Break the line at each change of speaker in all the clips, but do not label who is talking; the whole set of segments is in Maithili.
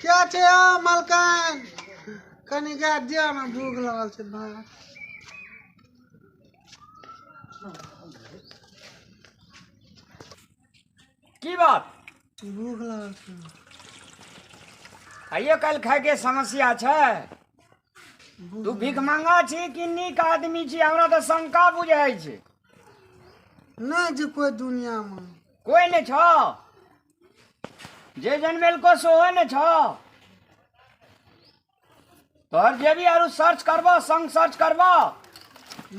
क्या छै यौ मलकान, कनि गाय दिअ ने, भूख लगल छै भाय।
की बात?
भूख लगल छै।
आइयो काल्हि खायके समस्या छै। तू भीख मांगा छी कि नीक आदमी छी? हमरा तऽ शंका बुझाइ छै।
नहि छै कोइ दुनियामे।
कोइ नहि छौ, जे जनमेलको सेहो नहि छौ। तोहर जेबी आरू सर्च करबो, संग सर्च करबो।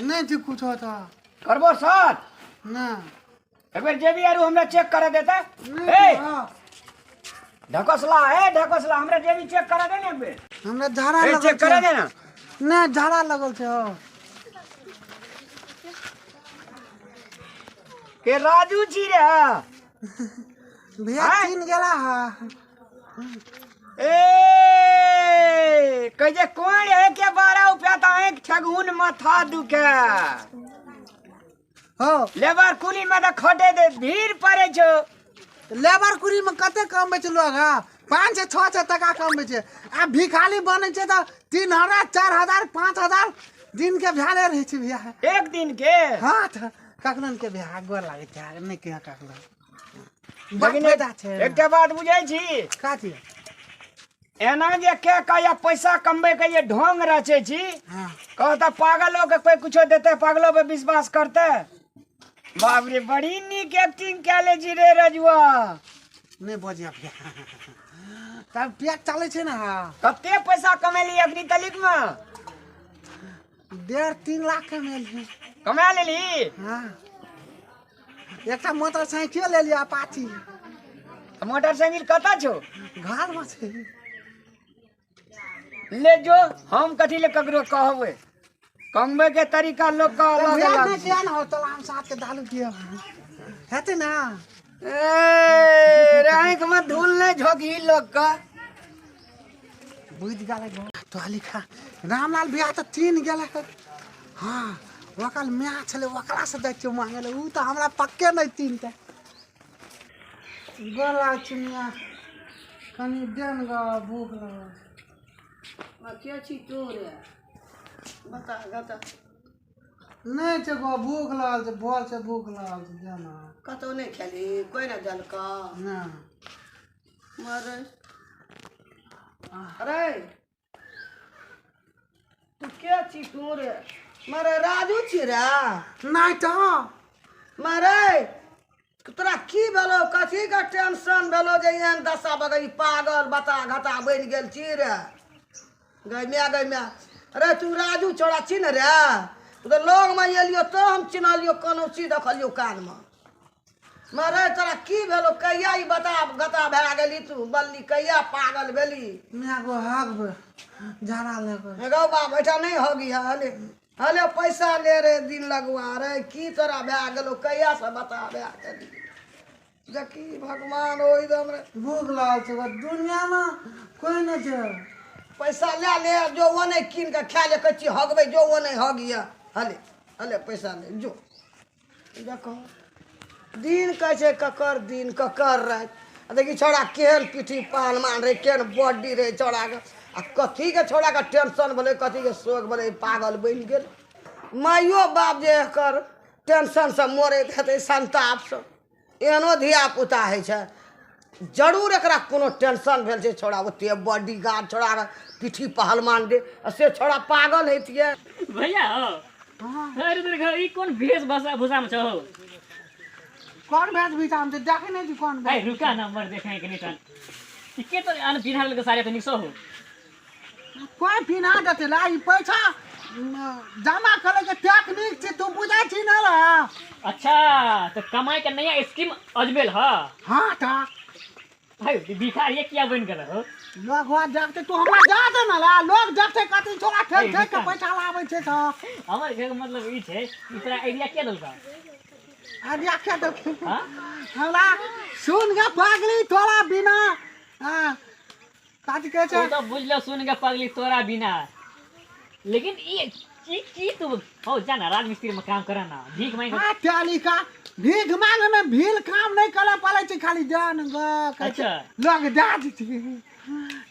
नहि छै कुछो तऽ।
करबो सर्च?
नहि।
एक बेर जेबी आरू हमरा चेक करा देता।
नहि।
ए
हँ।
ढकोसला, ए ढकोसला, हमरा जेबी चेक करा दे ने एक बेर।
हमरा झाड़ा
ए
लगल
चेक करा
छै।
दे ना।
नहि, झाड़ा लगल छै। हौ
के राजू छी रे?
भैया।
आँय?
चीन गेला हा।
ए कहे जे कोन रहे के 12 रुपया त एक ठगुन माथा दुखे।
हौ।
लेबर कुली में त खटे दे भीड़ पड़े छो।
लेबर कुरी में कते कमबै छै लोग? हाँ, 500 600 टका कमबै छै, आ भिखारी बनै छै तऽ 3000 4000 5000 दिन के भैले रहै छै भैया।
एक दिन के?
हाँ, तऽ कखनो के भैया गोर लागै छै, नहि कहिया कखनो बड़
लेकिन
फायदा छै।
एकटा बात बुझै छी?
काची?
एना जे के कहिया पैसा कमबै के जे ढोंग रचै छी।
हाँ।
कहता पागलो के कोई कुछो देते, पागलो पे विश्वास करते। बाप रे, बड़ी नीक एक्टिंग कए ले छी रे रजुआ।
नहि बजिया भैया, तब पेट चलै छै ने। हाँ।
कते पैसा कमेली अखनी तलिक में?
1.5 3 लाख कमेली।
कमा लेली?
हाँ, एकटा मोटरसाइकिल लेलियै अपाची।
मोटरसाइकिल कतऽ छौ?
घरमे छै।
ले जो, हम कथी ले ककरो कहबै? कमबै के तरीका लोक के
तऽ
अलग
भैया
अलग
नहि
छै।
किया ने हो तो हम साथ के दालू पियब हेतै ने।
ए रे, आँखि में धूल नहि झोंकी लोक के।
बुझि गेलै तो लिखा रामलाल भैया तऽ तीन गेलै। हाँ, ओकर माय छलै, ओकरासँ जाइ छियै मांगै लए। ओ तऽ हमरा पक्के नहि चिन्हतै। गोला चिनिया कनि दे ने गऽ, भूख लगल छै।
के छी तू रे? बता बता।
नहि छै गो, भूख लगल छै, भोर से भूख लगल छै, दे ने।
कतहु नहि खेली? कोइ नहि देलकौ?
नहि।
मरे, अरे तू के छी तू रे? मरे, राजू छी रे?
नहि तऽ।
मरे, तोरा की भेलौ? कथीके टेंशन भेलौ जे एहन दशा बगै पागल बता घटा बनि गेल छी रे? गै माय, गै माय, अरे तू राजू छोड़ा छी ने रे? तू तऽ लगमे एलियो तऽ हम चिन्हलियो, कोनो चीज देखलियो कानमे। मरे, तोरा की भेलौ? कहिया ई बता गता भए गेली तू बल्ली? कहिया पागल भेली?
माय गो, हाक झाड़ा लगल।
गौ बाप, एहिठाम नहि होगी। हले हले, पैसा ले रे दिन लगुआ रे। की तोरा भए गेलौ? कहिया से बता भए गेली? देखी भगवान ओहि दम रे।
भूख लागल छै गो, दुनियामे कोइ नहि छै।
पैसा ले ले, जो ओ नहि कीन कऽ खा ले। कहै छी हगबै, जो ओ नहि हगिय। हले हले, पैसा ले जो। देखो दिन कहै छै ककर दिन ककर राति। आ देखी छौड़ा केहन पीठी पहलमान रहै, केहन बॉडी रहै छौड़ाके, आ कथीके छौड़ाके टेंशन भेलै, कथीके शोक भेलै, पागल बनि गेल। माइयो बाप जे एकर टेंशनसँ मरैत हेतै, संतापसँ। एहनो धियापुता होइ छै? जरूर एकरा कोनो टेंशन भेल छै। छौड़ा ओते बॉडी गार्ड छौड़ा, पीठी पहलमान रे, आ से छौड़ा पागल होइतियै।
भैया हो।
हाँ।
अरे देखो, ई कोन भेष भूषा भूषामे छौ?
कोन भैंस बीचामे छै? देखै नहि छी कोन
अरे
भैंस।
रुका, नंबर देखे के निशान। ई के तो आन पिन्हा लेलकै साड़ी तऽ निक हो।
कोइ पिन्हा देतै ला? ई पैसा जमा करे के टेक्निक छै, तू बुझै छी ने रे।
अच्छा, तऽ कमाई के नया स्कीम अजबेल ह?
हाँ तऽ।
है भिखारी किया बनि गेल हो?
लोग वहाँ देखते, तू हमरा जा दे ने ला, लोग देखते कथी छोड़ा ठेक ठेक के
रुका।
पैसा लाबै छै तऽ।
हमर कहै के मतलब ई छै कि तोरा आइडिया के देलकौ?
आइडिया के देलकै?
हाँ।
हमरा सुन गे पगली तोरा बिना, हाँ, कथी कहै
ओ
छै?
तऽ बुझलो, सुन के पगली तोरा बिना, लेकिन ई की की तू हो जा ना राजमिस्त्री में काम करा ना भीख मांग
हां त्याली का भीख मांगे में भील काम नहीं करे पड़े छै खाली जान ग
अच्छा
लोग जा छै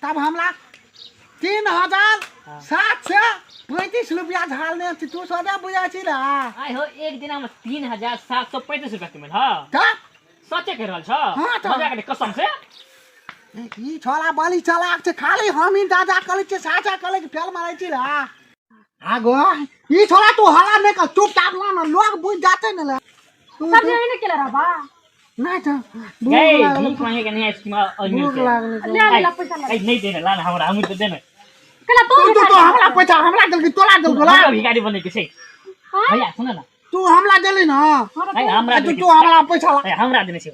तब हमरा 3735 रुपया झालने छी तू सोदा बुझा छी ना
आइ हो एक दिन में 3735 रुपया कमेल हां
का
सचे कह रहल छ मजाक के कसम से
ई छोला बली चलाक छै खाली हम ही दादा कले छै साचा कले के फेल मारै छी ला आगो ई छोला तू हला नहीं कर चुपचाप ला ना लोग बुझ जाते न ला
सब जने ने केला रबा
नहीं तो
गए भीख मांगे के नहीं स्कीम अजमेर
भूख लागल
ले ले पैसा
ले नहीं देने ला ना हमरा हम तो देने
केला तू
तू हमरा पैसा हमरा देल की तोरा देल गोला
भिखारी बने के छै भैया सुन ना
तू हमरा देली ना
हमरा
तू हमरा पैसा ला
हमरा देने छै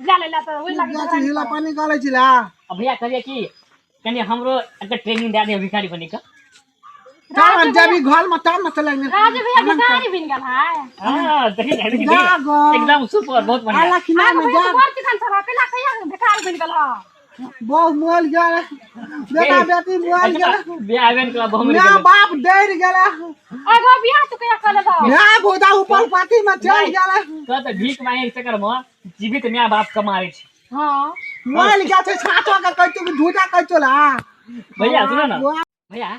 ले ले ले त ओइ लागे
हिला पानी गलै छी ला
अब भैया कहिए कि कनी हमरो अगर ट्रेनिंग दे दे भिखारी बने के
चल जब घर में तब न चलेंगे
राजू भैया भिखारी बन गेल है
हां देखी देखी एकदम सुपर बहुत बढ़िया
आला खिना में जा
घर चिकन सब केला कहिया भिखारी बन गेल है
बहु मोल गेल बेटा बेटी मोल गेल
बियाह बन गेल बहु मरि
गेल बाप डर गेल
आगो बियाह तू कहिया कर लेबा
ना बोदा ऊपर पाती में चल गेल
त त भीख मांगे के चक्कर में जीवित my बाप कमारे छै
हां
मोल गेल छै साचो के कहै तू झूठा कहै चला
भैया सुन ना भैया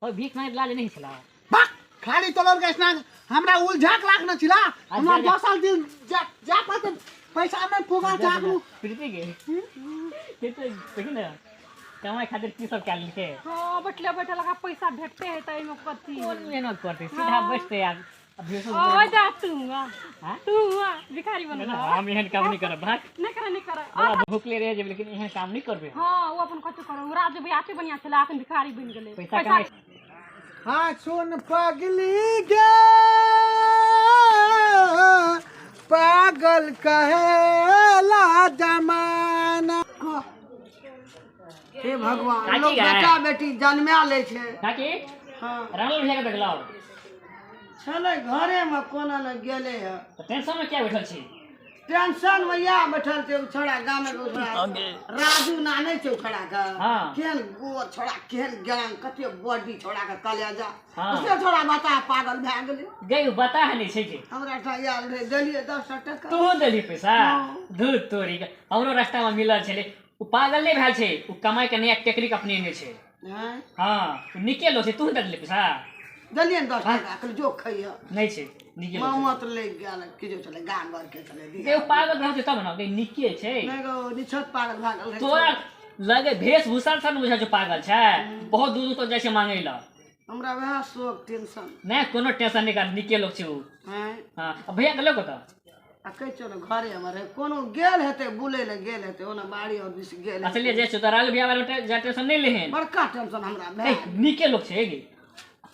और भीख मांगे लाज नहीं छला
बा खाली तोलर के स्नान हमरा उलझाक लाग न छिला हमरा 10 साल दिन जा जा पाते पैसा में पुगा जागू
प्रीति के के तो देखी ना कमाई खातिर की सब काल के
हां बैठले बैठल लगा पैसा भेटते है त एमे कथी
कोन मेहनत करते सीधा बैठते यार अभी
ओए जा तू
हां
तू भिखारी बन
हम एहन काम नहीं करब भाग
नहीं कर नहीं कर
बड़ा भूखले रह जेब लेकिन एहन काम नहीं करबे
हां वो अपन कथि करो राजू भैया आते बढ़िया छला अखन भिखारी बन गेलै
पैसा कमाई
हां सुन पगली गे पागल कहेला जमाना
हे भगवान लोग बेटा बेटी जन्मा ले छै
काकी
हां
रामलाल भैया के देखलाओ
छलै घरे में कोना न गेले है
त टेंशन में क्या बैठल छी
टेंशन में या बैठल छै छोड़ा गाम के छोड़ा राजू नाने छै छोड़ा के केहन गोर छोड़ा केहन ज्ञान कते बॉडी छोड़ा के कलेजा से छोड़ा बता पागल भए गेलै
गई बता है नहीं छै के
हमरा ठाम आयल रहे देलियै 10 टका
तू देली पैसा दूध तोरी के हमरो रास्ता में मिलल छलै उ पागल नहीं भेल छै उ कमाई के नया टेक्निक अपनेने छै हां उ निके लो छै तू दे देली पैसा
देलियै 10 टका कहलियै जो खइह
नहीं छै निके
मामा तो ले गेल कि जो चले गाम घर के चले
गे पागल रहते तब ना गे निके छै
नहीं गो निछत पागल भागल रहे
तोरा लगे वेशभूषा से न बुझा जो पागल छै बहुत दूर दूर तक जाइ छै मांगै ल
हमरा वएह शोक टेंशन
नहीं कोनो टेंशन नहीं कर निके लोग छै उ हां भैया गेलो कत
आ कहै छियौ ने घरे हमर रहे कोनो गेल हेतै बुलै लए गेल हेतै ओना बाड़ी और दिस गेल
अच्छा ले जाइ छै तो राजू भैया बारे जा टेंशन नहीं लेहन
बड़का टेंशन हमरा भेल
निके लोग छै गे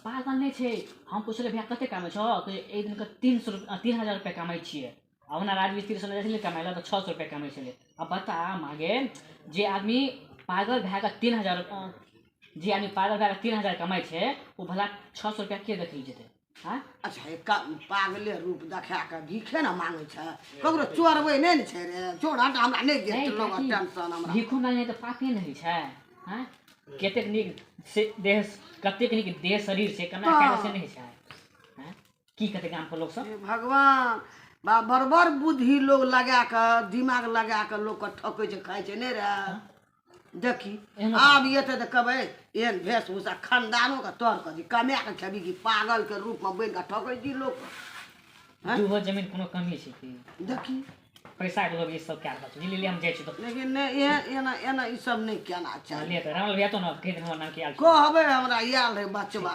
पागल नहीं छै हम पुछले भैया कते कमाइ छौ एक दिन के 300 3000 रुपया कमाइ छियै आ ओना राजमिस्त्री सँ जाइ छलै कमाइ लए तऽ 600 रुपया कमाइ छलै अब बता मागे जे आदमी पागल भए कऽ 3000 जे आदमी पागल भए कऽ 3000 कमाइ छै ओ भला 600 रुपया के देखली जेतै
हाँ अच्छा एक पागले रूप देखा के भीखे ना मांगे छै ककरो चोरबै नहि ने छै रे चोर हट हमरा नहि देत लोग टेंशन हमरा
भीखो मांगे तऽ पापे नहि छै हाँ कतेक नीक से देह कतेक नीक देह शरीर छै कना खाय से नहीं छै हाँ की कते गाम पर लोग सब
भगवान बा बरबर बुद्धि लोग लगा के दिमाग लगा के लोग के ठकै छै खाइ छै नहि रे देखी आब एतै तऽ कहबै एहन वेशभूषा खानदानो के तोर कऽ दी कमा के खेबी कि पागल के रूप में बनि कऽ ठकै छी लोग
दूहो जमीन कोनो कमी छै की
देखी
पैसा के लोग ई सब कए रहल छै बुझलियै हम जाइ छी तऽ
लेकिन नहि एना एना ई सब नहि केना चाही
ले तऽ रामलाल भैया तो ने कहि देने हमर नाम की आयल
कहबै हमरा आयल रहै बचबा